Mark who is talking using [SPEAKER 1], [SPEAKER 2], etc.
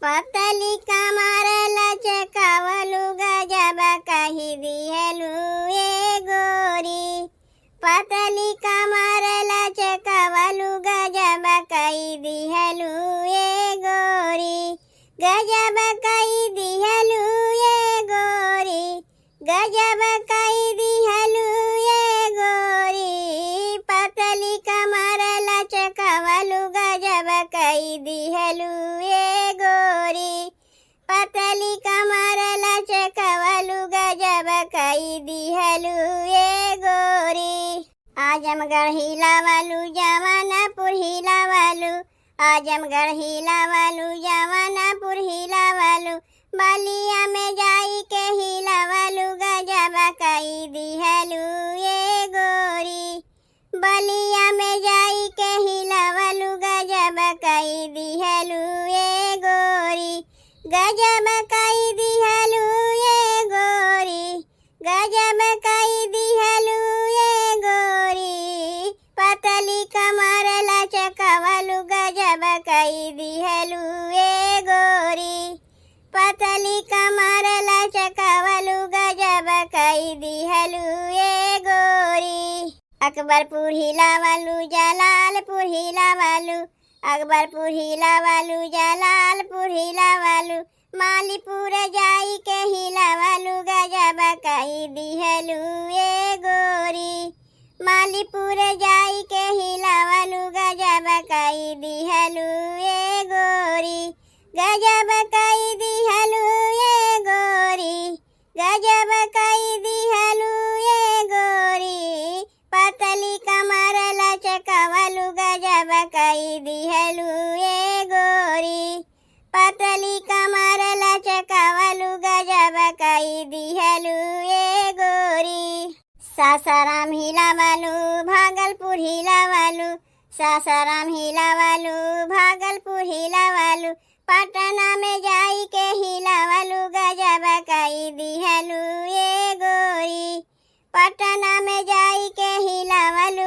[SPEAKER 1] पतली कमर लचकावलू गजब कही दिहलू ए गोरी। पतली कमर लचकावलू गजब कही दिहलू ए गोरी। गजब कही दिहलू ए गोरी। गजब कही दिहलू ए गोरी। पतली कमर लचकावलू गजब कही दिहलू ए गोरी। पतली कमर लचकावलू गजब कही दिहलू ए गोरी। आजमगढ़ हिलावलू जवानापुर हिलावलू। आजमगढ़ हिलावलू जवानापुर हिलावलू। बलिया में जाई के हिलावलू गजब कही दिहलू ए गोरी। बलिया में जाई के हिलावलू गजब कही दिहलू ए गोरी। गजब कही दिहलू ए गोरी। गजब कही दिहलू ए गोरी। पतली कमर लचकवलू गजब कही दिहलू ए गोरी। पतली कमर लचकवलू गजब कही दिहलू ए गोरी। अकबरपुर हिलावलू जलालपुर हिलावलू। अकबरपुर हिलावलू जलालपुर हिलावलू। मालीपुर जाई के हिलावलू गजब कही दिहलू ए गोरी। मालीपुर जाई के हिलावलू गजब कही दिहलू ए गोरी। गजब कही दिहलू ए गोरी। गजब कही दिहलू ए गोरी। पतली कमर लचकवलू गजब कही दिहलू ए गोरी। पतली कमर लचकवलू गजब कही दिहलू ए गोरी। सासाराम हिलावलू भागलपुर हिलावलू। सासाराम हिलावलू भागलपुर हिलावलू। पटना में जाई के हिलावलू गजब कही दिहलू ए गोरी। पटना में जाई के हिलावलू